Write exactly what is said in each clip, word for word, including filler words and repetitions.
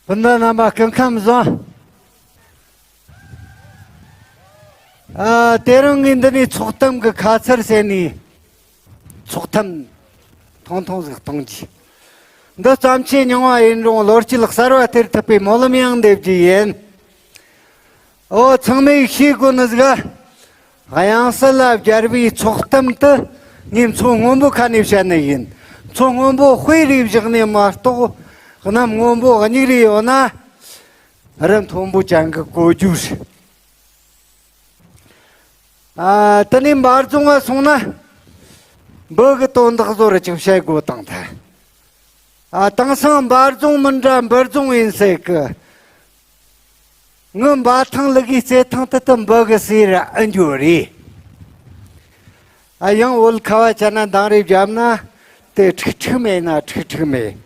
སྤུན་ཟླ་རྣམ་པ་སྐུ་ཁམས་བཟང་། ཨ། དེ་རིང་ངས་འདི་ནས་ཚོགས་གཏམ་གྱི་ཁ་ཚར་ཟེར་ནས་ཚོགས་གཏམ་ཐུང་ཐུང་ཟིག་གཏོང་རྒྱུ། འདི་བརྩམས་ཆོས་རྙིང་བ་ཡིན་རུང་ལོ་རྒྱུས་གསར་བ་སྟེར་ཐུབ་པའི་སྨོན་ལམ་ཡང་འདེབས་རྒྱུ་ཡིན། ཨོ། ཚང་མས་ཤེས་དགོས་ནི་ཟིག་ག་དབྱངས་གསལ་ལ་སྦྱར་བའི་ཚོགས་གཏམ་དེ་ངས་མཚོ་སྔོན་པོ་ཁ་ནས་བཤད་ནི་ཡིན། མཚོ་སྔོན་པོ་དཔེ་རེ་བཞག་ནས་མ་གཏོགས། གནམ་སྔོན་པོ་སྙིགས་རེ་ཡོད་ན། རི་མཐོན་པོ་ཅན་གྱི་གོ་རྒྱུ་རེད། ཨ། དེ་ནས་འབའ་རྫོང་ང་སོང་ན། འབུ་གི་དོན་དག་ཟོ་རུ་ཅིག་བཤད་དགོས་དང་ཐལ། ཨ། དེང་སང་འབའ་རྫོང་མིན་དྲ་འབུ་རྫོང་ཡིན་ཟེར་གི། ངའི་འབའ་ཐང་ལུག་གི་རྩེད་ཐང་དེ་དུ་འབུ་གི་ཟས་ར་ཨེ་འགྱོ་རེད། ཨ། ཡང་བོད་ཁ་བ་ཅན་ན་འདང་རེ་བརྒྱབ་ན། དེ་ཁྲིག་ཁྲིག་མེད་ན་ཁྲིག་ཁྲིག་མེད།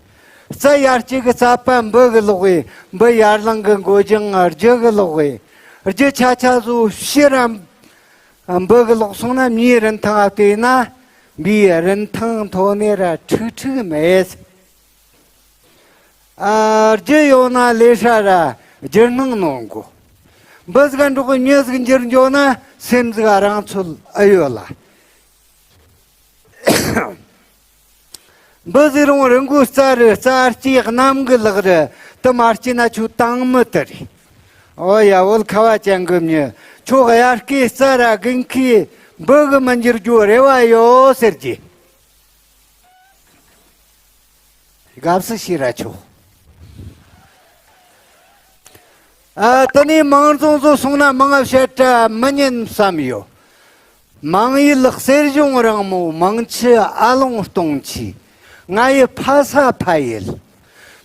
རྩྭ་ཡར་སྐྱེ་གི་རྩྭ་པ་འབུ་གི་ལོག་གི། འབུ་ཡར་ལངས་གི་མགོ་ལྗང་རྒྱུ་གི་ལོག་གི། རྒྱུ་ཆ་ཆ་བཟོ་ཕྱིར་ར་འབུ་གི་ལོག་སོང་ན། མིའི་རིན་ཐང་ང་བལྟས་ན། མིའི་རིན་ཐང་མཐོ་ནི་ར་ཁྲིག་ཁྲིག་མེད། ཨ། རྒྱུ་ཡོད་ན་ལས་ཧྲ་ར་རྒྱུ་སྣང་ནོར་གོ། འབུ་ཟིག་འགྲོགས་གི་མྱི་ཟིག་འགྱུར་འགྱོ་ན་སེམས་ཟིག་རང་ཚོད་ཨེ་ཡོད་ལ། འབུ་ཟིག་རུང་རི་མགོའི་རྩྭ་རེད། རྩྭ་སྐྱེས་གནམ་གི་ལག་རེད། དེ་མ་སྐྱེས་ན་ཁྱོད་དང་མི་དེ་རེད། ཨོ་ཡ། བོད་ཁ་བ་ཅན་གི་མྱི། ཁྱོད་དབྱར་ཁའི་རྩྭ་ར་དགུན་ཁའི་འབུ་གི་མི་འགྱུར་རྒྱུ་རེ་བ་ཡོད་ཟེར་གྱི། དགའ་བསུ་ཞེ་ར་ཆོག་ཨ། དེ་ནས་མང་རྫོང་ཚོ་སོང་ན་མང་བཤད་ར་མི་ཉན་བསམ་ཡོད། མང་ཡུལ་གསེར་གཞོང་རིང་མོ། མང་ཆུ་ཨ་ལོང་སྟོང་ཆེ། ང་ཡི་ཕ་ས་ཕ་ཡུལ།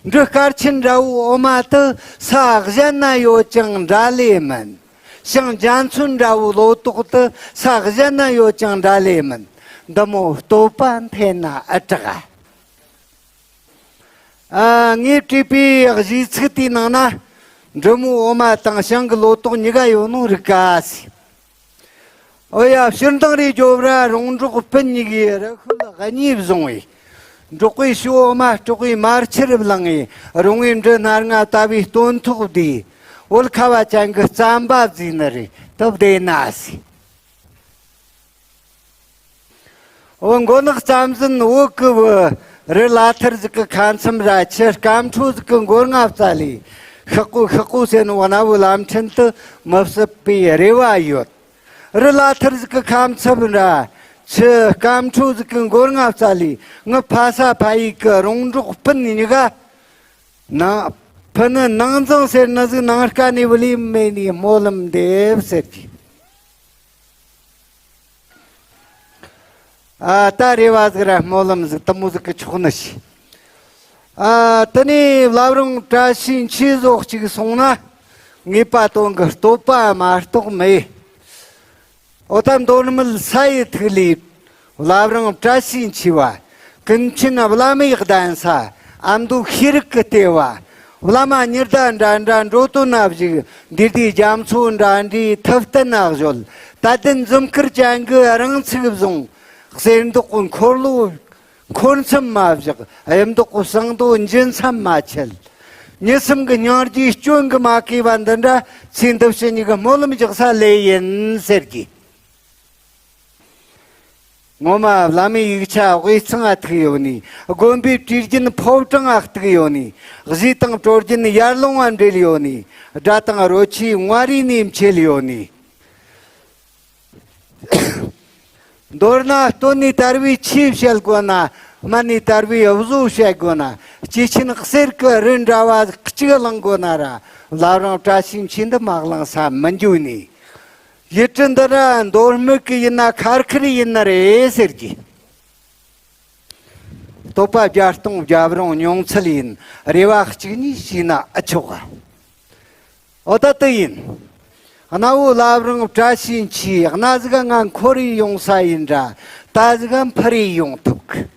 འབྲི་དཀར་ཆེན་འདྲ་བོའི་འོ་མ་དེ། ས་གཞན་ན་ཡོད་ཀྱང་འདྲ་ལེ་མིན། ཞིང་རྒྱ་མཚོ་འདྲ་བོའི་ལོ་ཏོག་དེ། ས་གཞན་ན་ཡོད་ཀྱང་འདྲ་ལེ་མིན། འདི་མོ་བསྟོད་པ་འཐེན་ན་ཨེ་དྲག་ཨ། ཨ། ངས་བྲིས་པའི་གཞས་ཚིག་དེའི་ནང་ན། འབྲི་མོའི་འོ་མ་དང་ཞིང་གི་ལོ་ཏོག་གཉིས་ཀ་ཡོད་ནོ་རིག་ག་ཟེར། ཨོ་ཡ། ཕྱིར་འདང་རེ་རྒྱོབ་ར། རོང་འབྲོག་སྤུན་གཉིས་ཀྱིས་རི་ཤོད་གཉིས་བཟུང་བས། འབྲོག་པའི་ཞོ་འོ་མ་སྲོག་གི་མར་ཆུར་བླངས་ངས། རོང་བའི་འབྲི་སྣ་ལྔ་ལྟ་བུའི་སྟོན་ཐོག་བསྡུས། བོད་ཁ་བ་ཅན་གྱི་རྩམ་པ་བཟོས་ནི་རེད། དེ་བདེན་ན་ཟེར། འོ། མགོ་ནག་རྩམ་ཟན་བོད་གི་བུ། རི་ལ་ཐུར་ཟིག་གི་ཁ་མཚམས་ར། ཆུ་སྐམ་འཕྲོ་ཟིག་གི་མགོ་རྔ་རྩ་ལས། ཤག་གོ་ཤག་གོ་ཟེར་ནོ་གནའ་བོའི་ལམ་ཕྲན་དེ་མི་བསྲུབས་པའི་རེ་བ་ཡོད། རི་ལ་ཐུར་ཟིག་གི་ཁ་མཚམས་ར། ཆུ་སྐམ་འཕྲོ་ཟིག་གི་མགོ་རྔ་རྩ་ལས། ངི་ཕ་ས་ཕ་ཡུལ་གི་རོང་འབྲོག་སྤུན་གཉིས་ཀ་ནང་ཕུ་ནུ་ནང་འཛིང་ཟེར་ནི་ཟིག་ནང་དཀའ་ནས་བུ་ལས་མེད་ནས་སྨོན་ལམ་འདེབས་ཟེར་གྱི། ཨ། ད་རེ་བ་ཟིག་ར་སྨོན་ལམ་ཟིག་དེ་མོ་ཟིག་གི་ཆོག་ནི་ཞིག་ཨ། དེ་ནས་བླ་བྲང་བཀྲ་ཤིས་འཁྱིལ་ཟོ་གཅིག་སོང་ན། ངེས་པ་དོན་གྱི་བསྟོད་པ་མ་གཏོགས་མེད། ཨོ་ད་མདོ་སྨད་ས་ཡི་ཐིག་ལེ། བླ་བྲང་བཀྲ་ཤིས་འཁྱིལ་བ། ཀུན་མཁྱེན་བླ་མའི་གདན་ས། ཨ་མདོ་ཤེས་རིག་གི་ལྟེ་བ། བླ་མ་ཉི་ཟླ་འདྲ་འདྲ་འགྲོ་དོན་ན་བཞུགས། འདུས་སྡེ་རྒྱ་མཚོ་འདྲ་འདྲའི་ཐུབ་བསྟན་ན་གཞོལ། དད་ལྡན་འཛུམ་དཀར་ཅན་གྱི་རང་ཚུགས་བཟུང་། གསེར་མདོག་གི་འཁོར་ལོ་འཁོར་མཚམས་མ་བཞག། གཡུ་མདོག་གི་བསང་དུད་འགྱིང་མཚམས་མ་ཆད། མྱི་སེམས་ཀྱི་སྙིང་རྗེའི་སྐྱོན་གྱིས་མ་གོས་པ་འདི་འདྲ། ཚེ་འདི་ཕྱི་གཉིས་ཀྱི་སྨོན་ལམ་རྒྱག་ས་ལོས་ཡིན་ཟེར་གྱི། ངོ་མ་བླ་མའི་ཡིག་ཆ་དབུས་གཙང་ང་ཐུག་ཡོད་ནི། དགོན་པའི་བྲིས་རྒྱུན་ཕོ་བྲང་ང་གཏུགས་ཡོད་ནི། གཞས་དང་བྲོ་རྒྱུན་ཡར་ཀླུང་ང་འབྲེལ་ཡོད་ནི། སྒྲ་དང་རོལ་ཆས་མངའ་རིས་ནས་མཆེད་ཡོད་ནི། མདོར་ན་སྟོད་ནས་དར་བའི་ཆོས་བཤད་དགོས་ན། སྨད་ནས་དར་བའི་བཟོ་བཤད་དགོས་ན། སྐྱེས་ཆེན་གསེར་གྱི་རི་འདྲ་བ་གཅིག་བླང་དགོས་ན་ར། བླ་བྲང་བཀྲ་ཤིས་འཁྱིལ་འདི་མ་བླངས་ས་མི་འཇུག་ནི། ཡུལ་གྲུ་འདི་ར་མདོ་སྨད་གི་ཡིན་ན་ཁ་ཁེར་ཡིན་ནི་རེད་ཟེར་གྱི། བསྟོད་པ་བརྒྱ་སྟོང་བརྒྱ་བརུང་ཉུང་ཚད་ཡིན། རེ་བ་གཅིག་གཉིས་བྱས་ན་ཨེ་ཆོག་ག་ཨོ་ད་དེ་ཡིན། གནའ་བོའི་བླ་བྲང་བཀྲ་ཤིས་འཁྱིལ། གནའ་ཟིག་ག་ང་འཁོར་རེ་ཡོང་ས་ཡིན་འདྲ། ད་ཟིག་ག་འཕུར་རེ་ཡོང་ཐུབ་གི།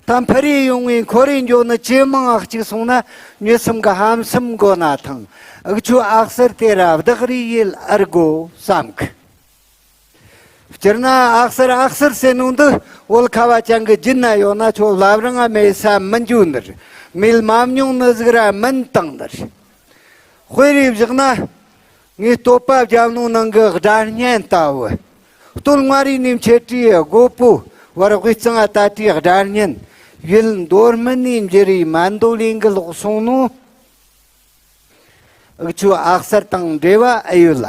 ད་འཕུར་རེ་ཡོང་ངས་འཁོར་རེ་འགྱོ་ནི་ཇེ་མང་ང་གཅིག་སོང་ན། མྱི་སེམས་གི་ཧམ་སེམས་མགོ་ན་ཐང་། འུ་ཆོ་ཨ་གསར་དེ་ར་བདག་རེ་ཡེད་ཨེ་དགོས་བསམ་གི། སྤྱིར་ན་ཨ་གསར་ཨ་གསར་ཟེར་ནོ་འདི་བོད་ཁ་བ་ཅན་གི་རྒྱུད་ན་ཡོད་ན། ཁྱོད་བླ་བྲང་ང་མེད་ས་མི་འཇུག་ནི་རེད། མེད་མ་མྱོང་ནི་ཟིག་ར་མིན་བཏང་ནི་རེད། དཔེ་རེ་བཞག་ན། ངས་བསྟོད་པ་རྒྱབ་ནོ་ནང་གི་སྒྲ་སྙན་ལྟ་བུ། སྟོད་མངའ་རིས་ནས་མཆེད་དྲིས་རྒོད་པོ། བར་དབུས་གཙང་ང་ད་དྲིས་སྒྲ་སྙན། ཡུལ་མདོ་སྨད་ནས་འབྱོར་རིས་མན་དོ་ལིང་གི་ལོག་སོང་ནོ། འུ་ཆོའི་ཨ་གསར་དང་འབྲེལ་བ་ཨེ་ཡོད་ལ།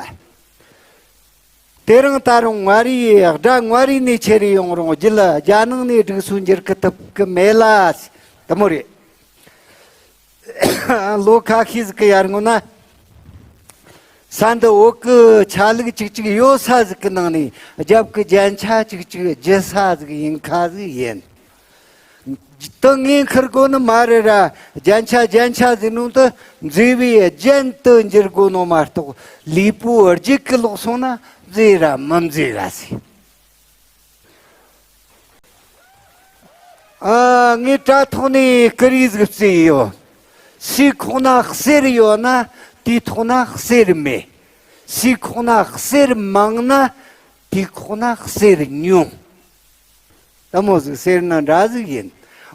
དེ་རིང་ད་རུང་མངའ་རིས་སྒྲ་མངའ་རིས་ནས་ཁྱེར་ཡོང་རུང་རྒྱུད་རྒྱ་ནང་ནས་སྒྲིག་སྲོལ་འགྱུར་གི་ཐུབ་གི་མེད་ལ། དེ་མོ་རེད། ལོ་ཁ་ཤས་ཟིག་གི་ཡར་སྔོན་ན། ས་འདི་བོད་གི་ཆ་ལུགས་གཅིག་གཅིག་ཡོད་ས་ཟིག་གི་ནང་ནས་རྒྱབ་གི་རྒྱན་ཆ་གཅིག་གཅིག་རྒྱུ་ས་ཟིག་ཡིན་ཁ་ཟིག་ཡིན། དེ་ངས་འཁུར་དགོས་ནི་མ་རེད་ར། རྒྱན་ཆ་རྒྱན་ཆ་ཟེར་ནོ་དེ་མཛེས་པའི་རྒྱན་དུ་འགྱུར་དགོས་ནོ་མ་གཏོགས། ལུས་པོ་རྒྱུད་གི་ལོག་སོང་ན་མཛེས་ར་མི་མཛེས་ར་ཟེར། ཨ། ངས་དྲ་ཐོག་ནས་ཀུ་རེ་ཟིག་བརྩིས་ཡོད། སའི་ཁོག་ན་གསེར་ཡོད་ན་དེའི་ཐོག་ན་གསེར་མེད། སའི་ཁོག་ན་གསེར་མང་ན་དེའི་ཁོག་ན་གསེར་ཉུང་། དེ་མོ་ཟིག་ཟེར་ན་འདྲ་ཟིག་ཡིན།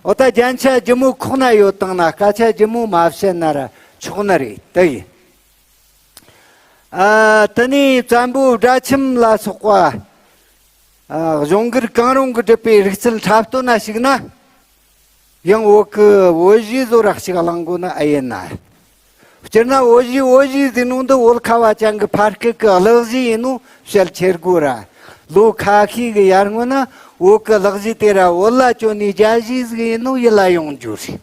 འོ་ད་རྒྱན་ཆ་ལྗིད་མོ་ཁོག་ན་ཡོད་བཏང་ན་སྐད་ཆ་ལྗིད་མོ་མ་བཤད་ན་ར་ཆོག་ནི་རེད། དེ་ཡིན། ཨ། དེ་ནས་བཙན་པོའི་སྦྲ་ཁྱིམ་ལ་སོགས་པ། ཨ། གཞུང་སྒེར་གང་རུང་གིས་བསྒྲུབས་པའི་རིག་རྩལ་འཁྲབ་སྟོན་ན་ཞུགས་ན། ཡང་བོད་ཀྱི་བོད་གཞས་བཟོ་ར་ཞིག་བླང་དགོས་ནི་ཨེ་ཡིན་ན། སྤྱིར་ན་བོད་གཞས་བོད་གཞས་ཟེར་ནོ་འདི་བོད་ཁ་བ་ཅན་གྱི་ཕ་སྐད་ཀྱི་གླུ་གཞས་ཡིན་ནོ་བཤད་ཁྱེར་དགོས་ར། ལོ་ཁ་ཤས་ཀྱི་ཡར་སྔོན་ན་བོད་ཀྱི་གླུ་གཞས་དེ་ར་བོད་ལྭ་གྱོན་ནས་རྒྱན་གཞས་ཟིག་ཡིན་ནོ་ཡིད་ལ་ཡོང་རྒྱུ་རེད།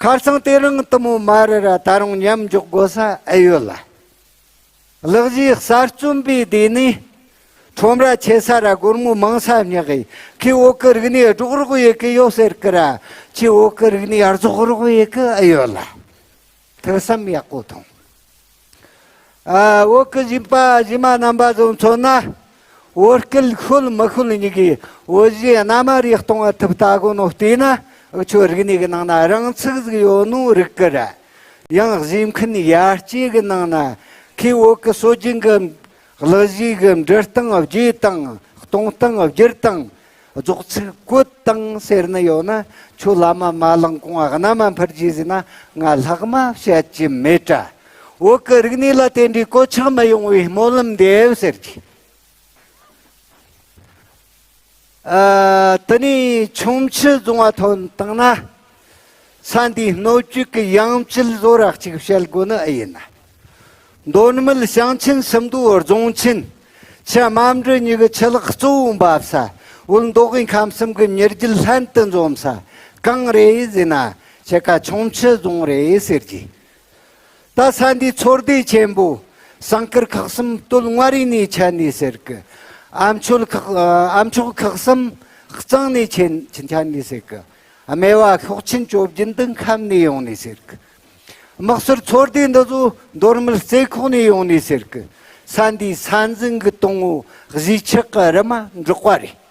ཁ་སང་དེ་རིང་དེ་མོ་མ་རེད་ར། ད་རུང་མཉམ་འཇོག་དགོས་ས་ཨེ་ཡོད་ལ། གླུ་གཞས་གསར་རྩོམ་པའི་སྡེ་ནས་ཁྲོམ་ར་ཆེ་ས་ར་སྒོར་མོ་མང་ས་བསྙགས་གི། ཁྱེད་བོད་ཀྱི་རིག་གནས་སྒྲོག་རོགས་ཡེད་གི་ཡོད་ཟེར་གི་ར། ཁྱེད་བོད་ཀྱི་རིག་གནས་རྫོགས་རོགས་ཡེད་གི་ཨེ་ཡོད་ལ། ཐུགས་བསམ་ཡག་པོ་ཐོངས། ཨ། བོད་ཀྱི་གཞས་པ་གཞས་མ་རྣམ་པ་ཚོ་མཚོན་ན། བོད་སྐད་ཤོད་མི་ཤོད་གཉིས་ཀྱིས་བོད་གཞས་རྣལ་མ་རེ་གཏོང་བ་ཐུབ་ལྟ་གོ་ནོ་བལྟས་ན། འུ་ཆོའི་རིག་གནས་ཀྱི་ནང་ན་རང་ཚུགས་ཟིག་ཡོད་ནོ་རིག་གི་ར། ཡང་གཞས་མཁན་ཡར་སྐྱེས་ཀྱི་ནང་ན་ཁོས་བོད་ཀྱི་སྲོལ་རྒྱུན་གྱི་གླུ་གཞས་ཀྱི་འབྲི་སྟངས་བརྗེས་དང་གཏོང་སྟངས་བསྒྱུར་སྟངས་རྫོགས་ཚིག་བཀོད་སྟངས་ཟེར་ནི་ཡོད་ན། ཁྱོད་བླ་མ་མ་ལངས་གོང་ང་རྣ་མ་འཕུར་རྒྱུ་ཟེར་ན་ང་ལྷག་མ་བཤད་རྒྱུ་མེད་དྲ། བོད་ཀྱི་རིག་གནས་ལ་དེ་འདྲའི་གོད་ཆག་མི་ཡོང་བའི་སྨོན་ལམ་འདེབས་ཟེར་གྱི། ཨ། དེ་ནས་ཁྱུང་མཆུ་རྫོང་བ་ཐོན་བཏང་ན། ས་འདིའི་སྣོད་བཅུད་ཀྱི་ཡང་བཅུད་བཟོ་ར་གཅིག་བཤད་དགོས་ནི་ཨེ་ཡིན་ན། མདོ་སྨད་ཞིང་ཆེན་སུམ་མདོའི་རྫོང་ཆེན། ཆུ་རྨ་འབྲི་གཉིས་ཀྱི་ཆུ་ལག་གཙོ་བོ་འབབ་ས། བོད་མདོ་དབུས་ཁམས་གསུམ་གྱི་མྱུར་རྒྱུད་ལྷན་དུ་འཛོམས་ས་གང་རེད་ཟེར་ན། ཕྱེད་ཀ་ཁྱུང་མཆུ་རྫོང་རེད་ཟེར་གྱི། ད་ས་འདིའི་མཚོ་སྡེ་ཆེན་པོ་ཟངས་དཀར་ཁག་གསུམ་སྟོད་མངའ་རིས་ནས་ཆད་ནས་ཟེར་གི། ཨ་མཆོག་ཁག་ཨ་མཆོག་ཁག་གསུམ་གཙང་ནས་ཆད་ཆད་ནས་ཟེར་གི། སྨེ་བ་ཤོག་ཆེན་བཅོ་བརྒྱད་འདི་ཁམས་ནས་ཡོང་ནས་ཟེར་གི། དམག་ཟོར་མཚོ་སྡེ་འདི་ཚོ་མདོ་སྨད་རྩེ་ཁོག་ནས་ཡོང་ནས་ཟེར་གི། ས་འདིའི་ས་འཛིན་གྱི་དང་པོ་གཟི་ཆག་གི་རི་མ་འབྲོག་པ་རེད།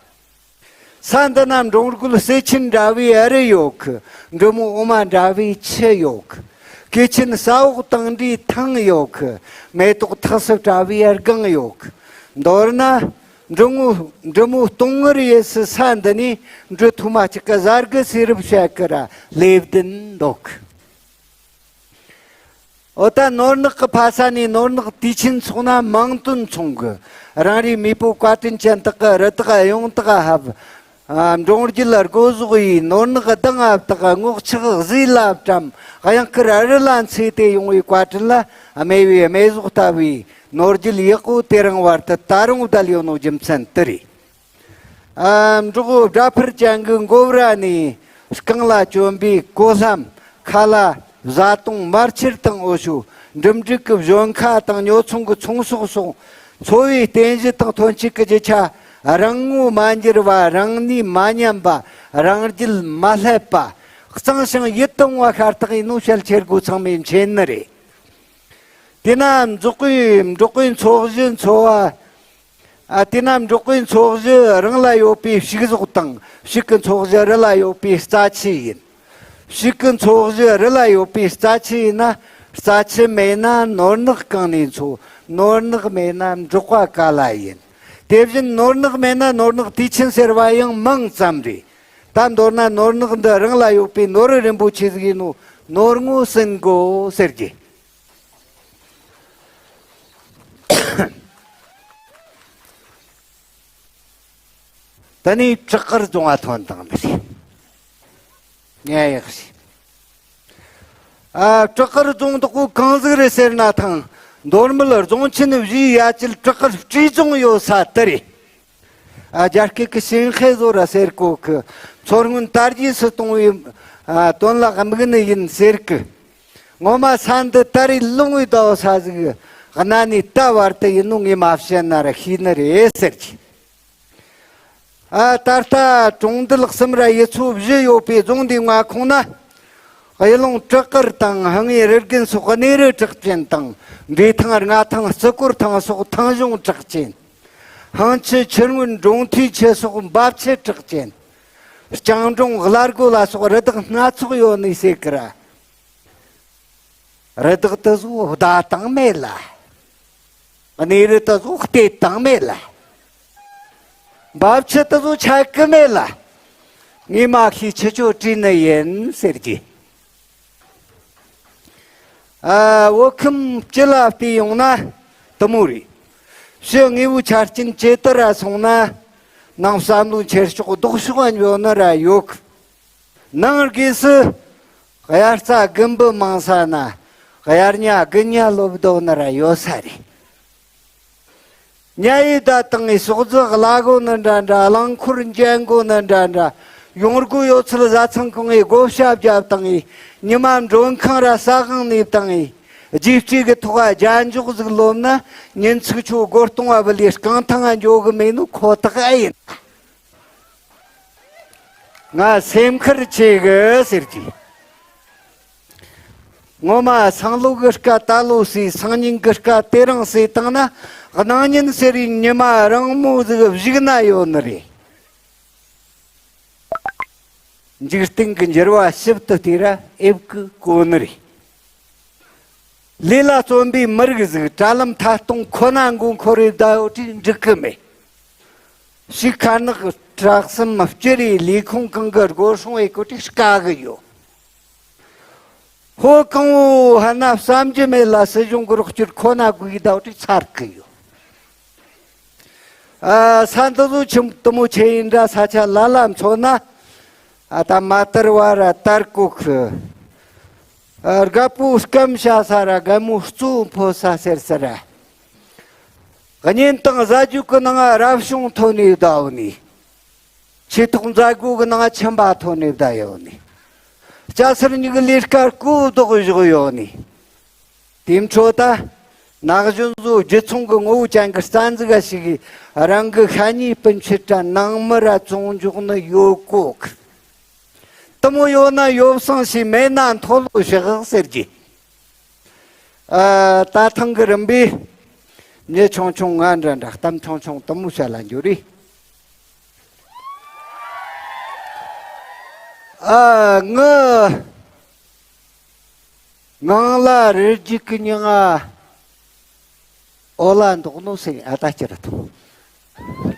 ས་འདི་ན་འབྲོང་རྒོད་སེ་ཆེན་འདྲ་བའི་རི་ཡོད་གི། འབྲི་མོ་འོ་མ་འདྲ་བའི་ཆུ་ཡོད་གི། གོས་ཆེན་ས་འོག་དང་འདྲའི་ཐང་ཡོད་གི། མེ་ཏོག་ཐགས་སུབ་འདྲ་བའི་སྒང་ཡོད་གི། མདོར་ན། འབྲི་མོ་འབྲི་མོ་སྟོང་ངུར་ཡེ་སི་ས་འདི་ནས་འབྲི་ཐུ་མ་གཅིག་གི་གཟར་གི་སེ་རུབ་བྱ་གི་ར་ལེབ་ལྡན་འདུག། འོ་ད་ནོར་ནག་གི་ཕ་ས་ནས་ནོར་ནག་དུས་ཆེན་ཚོགས་ན་མིང་དོན་མཚུངས་གི། རང་རེའི་མེས་པོ་བཀའ་དྲིན་ཅན་དག་གི་རི་དྭགས་གཡུང་དྭགས་ཧབ། ཨ། འབྲོང་རྒྱུད་ལ་སྒོ་ཟོག་ཡིས་ནོར་ནག་གདང་ང་བཏགས། སྔོ་ལྕགས་གཟིས་ལ་བཀྲམ། གཡང་དཀར་རི་ལ་འཚོས་ཏེ་ཡོང་བའི་བཀའ་དྲིན་ལ། སྨེ་བའི་སྨེ་ཟོག་ལྟ་བུའི་ནོར་རྒྱུད་ཡག་པོ་དེ་རིང་བར་དུ་ད་རུང་བསྡད་ཡོད་ནོ་རྒྱུ་མཚན་དེ་རེད། ཨ། འབྲོག་སྦྲ་ཕུར་ཅན་གྱི་མགོ་བོ་ར་ནས་རྐང་ལ་གྱོན་པའི་གོ་ལྷམ། ཁ་ལ་བཟའ་བཏུང་། མར་ཕྱེར་དང་འོ་ཞོ། འགྲིམ་འགྲུལ་གྱི་བཞོན་ཁ་དང་ཉོ་ཚོང་གི་ཚོང་ཟོག་སོགས། འཚོ་བའི་རྟེན་གཞི་དང་ཐོན་སྐྱེད་ཀྱི་རྒྱུ་ཆ། རང་ངོ་མ་འགྱུར་བ། རང་ནུས་མ་ཉམས་པ། རང་རྒྱུད་མ་ལྷད་པ། གཙང་ཞིང་ཡིད་དུ་འོང་བ་ཤ་སྟག་ཡིན་ནོ་བཤད་ཁྱེར་དགོས་ཚང་མས་མཁྱེན་ནི་རེད། དེས་ན་འབྲོག་པའི་འབྲོག་པའི་འཚོ་གཞི་འཚོ་བ། ཨ། དེས་ན་འབྲོག་པའི་འཚོ་གཞི་རང་ལ་ཡོད་པའི་ཕྱུགས་ཟོག་དང་ཕྱུགས་ཀྱི་འཚོ་གཞི་རི་ལ་ཡོད་པའི་རྩྭ་ཆུ་ཡིན། ཕྱུགས་ཀྱི་འཚོ་གཞི་རི་ལ་ཡོད་པའི་རྩྭ་ཆུ་ཡིན་ན། རྩྭ་ཆུ་མེད་ན་ནོར་ནག་གང་ནས་འཚོ། ནོར་ནག་མེད་ན་འབྲོག་པ་ག་ལ་ཡིན། དེ་བཞིན་ནོར་ནག་མེད་ན་ནོར་ནག་དུས་ཆེན་ཟེར་བ་ཡང་མིང་ཙམ་རེད། ད་མདོར་ན་ནོར་ནག་འདི་རང་ལ་ཡོད་པའི་ནོར་རིན་པོ་ཆེ་ཟིག་ཡིན་ནོ། ནོར་ངོ་ཟིན་དགོ་ཟེར་གི། ད་ནི་བྲག་དཀར་རྫོང་ང་ཐོན་དང་ནི་རེད། ཉན་ཡག་ཞིག་ཨ། བྲག་དཀར་རྫོང་དག་པོ་གང་ཟིག་རེད་ཟེར་ན་ཐང་། མདོ་སྨད་རྫོང་ཆེན་བཞིའི་ཡ་གྱལ་བྲག་དཀར་སྤྲེལ་རྫོང་ཡོད་ས་དེ་རེད། ཨ། རྒྱ་སྐད་ཀྱི་ཞིན་ཧེ་ཟོ་ར་ཟེར་གོ་གི། མཚོ་སྔོན་དར་རྒྱས་སུ་གཏོང་བའི། ཨ། དོན་ལ་དམིགས་ནི་ཡིན་ཟེར་གི། ངོ་མ་ས་འདི་ད་རེས་ལུང་བའི་ཟླ་བ་ས་ཟིག་གནའ་ནས་ད་བར་དུ་ཡིན་ནོ་ངས་མ་བཤད་ན་ར་ཤེས་ནི་རེད་ཟེར་གི། ཨ། ད་ལྟ་གྲོང་རྡལ་གསུམ་ར་ཡུལ་ཚོ་བཞི་ཡོད་པའི་རྫོང་འདིའི་མངའ་ཁོངས་ན། གཡུ་ལུང་བྲག་དཀར་དང་། ཧང་ངེ་རི་རྒན་སོགས་གནས་རི་གྲགས་ཅན་དང་། འབྲས་ཐང་། རྔ་ཐང་། རྩི་གོར་ཐང་སོགས་ཐང་གཞུང་གྲགས་ཅན། ཧང་ཆུ། ཆུ་སྔོན། འབྲོང་ཐིའི་ཆུ་སོགས་འབབ་ཆུ་གྲགས་ཅན། རྐྱང་འབྲོང་། གླ་སྒོ་ལ་སོགས་རི་དྭགས་སྣ་ཚོགས་ཡོད་ནི་ཟེར་གི་ར། རི་དྭགས་དེ་ཚོ་བདའ་བཏང་མེད་ལ། གནས་རི་དེ་ཚོ་བལྟས་བཏང་མེད་ལ། འབབ་ཆུ་དེ་ཚོ་ཆག་གི་མེད་ལ། ངས་མ་ཤེས། ཁྱེད་ཆོ་དྲིས་ནི་ཡིན་ཟེར་གི། ཨ། བོད་ཁམས་སྤྱི་ལ་བལྟས་ཡོང་ན་དེ་མོ་རེད། ཕྱི་དངོས་པོའི་ཆ་རྐྱེན་ཇེ་དར་ར་སོང་ན། ནང་བསམ་བློའི་འཁྱེར་ཕྱོགས་ལྡོག་ཕྱོགས་ཡོད་ནི་ར་ཡོད་གི། ནང་སྒོས་སུ་དབྱར་རྩྭ་དགུན་འབུ་མང་ས་ན། དབྱར་ཉ་དགུན་ཉ་ལོབ་བསྡད་ནི་ར་ཡོད་ས་རེད། ཉ་ཡི་བདའ་བཏང་ངས་ཟོག་རྫི་གླ་གོ་ནི་འདྲ་འདྲ། རླངས་འཁོར་འགྲན་གོ་ནི་འདྲ་འདྲ། ཡོང་སྒོ་ཡོད་ཚད་བཟའ་ཚང་ཁང་ངས་བགོ་བཤའ་བརྒྱབ་བཏང་ངས། ཉི་མ་མགྲོན་ཁང་ར་ཟ་ཁང་ནས་བཏང་ངས། རྒྱུ་སྤྲོད་གི་ཐོག་རྒྱན་འཇོག་ཟིག་ལོབ་ན། ཉིན་ཚིག་ཆོ་སྒོ་སྟོང་བ་བུད་ལས་རྐང་ཐང་ང་འགྱོ་གི་མེད་ནོ་ཁོ་ཐག་ཨེ་ཡིན། ང་སེམས་ཁུར་ཆེ་གི་ཟེར་གི། ངོ་མ་སང་ལོ་གི་སྐལ་ད་ལོ་ཟོས། སང་ཉིན་གི་སྐལ་དེ་རིང་ཟོས་བཏང་ན། གནངས་ཉིན་ཟེར་བའི་ཉི་མ་རིང་མོ་ཟིག་གཞུག་ན་ཡོད་ནི་རེད། འཇིག་རྟེན་གྱི་འགྱུར་བ་ཞིབ་ཏུ་བལྟས་ར་ཨེབ་ཀི་གོ་ནི་རེད། ལས་ལ་བརྩོན་པའི་མི་རིགས་ཟིག་དྲ་ལམ་ཐད་གཏོང་ཁོ་ན་མགོ་འཁོར་རེ་བསྡད་ཡོད་དུས་འགྲིག་གི་མེད། ཞིག་ཁ་ནག་བྲག་གསུམ་སྤྱི་རེ་ལས་ཁུངས་གང་གི་སྒོ་སྲུང་བྱེད་གོ་དུས་དཀའ་གི་ཡོད། ཧོ་གང་བོ་ཧ་ན་བསམ་རྒྱུ་མེད་ལ། སྲིད་གཞུང་གི་རོགས་སྐྱོར་ཁོ་ན་དགོས་གི་བསྡད་དུས་ཚར་གི་ཡོད། ཨ། ས་འདི་ཚོ་ཆི་དེ་མོ་ཆེ་ཡིན་འདྲ། ས་ཆ་ལ་ལ་མཚོན་ན། ཨ། ད་མ་དར་བ་ར་དར་གོ་གི། ཨ། རྒད་པོ་སྐམ་བྱ་ས་ར་རྒན་མོ་གཙོ་བོ་འཕོ་ས་ཟེར་ས་ར། གཉེན་དང་བཟའ་རྒྱུ་གི་ནང་རབ་བྱུང་ཐོན་ནས་བསྡད་ནི། ཆོས་ཐོག་མཛད་སྒོ་གི་ནང་ཁྱིམ་པ་ཐོན་ནས་བསྡད་ཡོད་ནི། སྐྱ་སེར་གཉིས་ཀྱི་ལས་ཀ་སྒོ་རྡོག་བཞག་ཡོད་ནི། དེ་འཕྲོ་ད་ན་གཞོན་ཚོ་རྒྱུ་ཚོང་གི་ངོ་བོ་ཅན་གྱི་རྩ་འཛུགས་ཞིག་གིས་རང་གི་ཤ་ཉེ་སྤུན་མཆེད་ར་ནང་མི་ར་བཙོང་འཇོག་ནི་ཡོད་གོ་གི། དེ་མོ་ཡོད་ན་ཡོ་བསྲང་བྱས། མེད་ན་མཐོལ་ལོ་བཤགས་ཟེར་གི། ཨ། ད་ཐེངས་གི་རིམ་པས་མྱི་ཆུང་ཆུང་ང་འདྲ་འདྲ་གཏམ་ཆུང་ཆུང་དེ་མོ་བཤད་ལ་འགྱུར་རེ། ཨ། ངི་ངང་ལ་རི་རྒྱུད་ཀྱི་མྱི་ང་འོ་ལ་འདུག་ནོ་ཟེར། ཨ། ད་ཅི་ར་ཐོང་།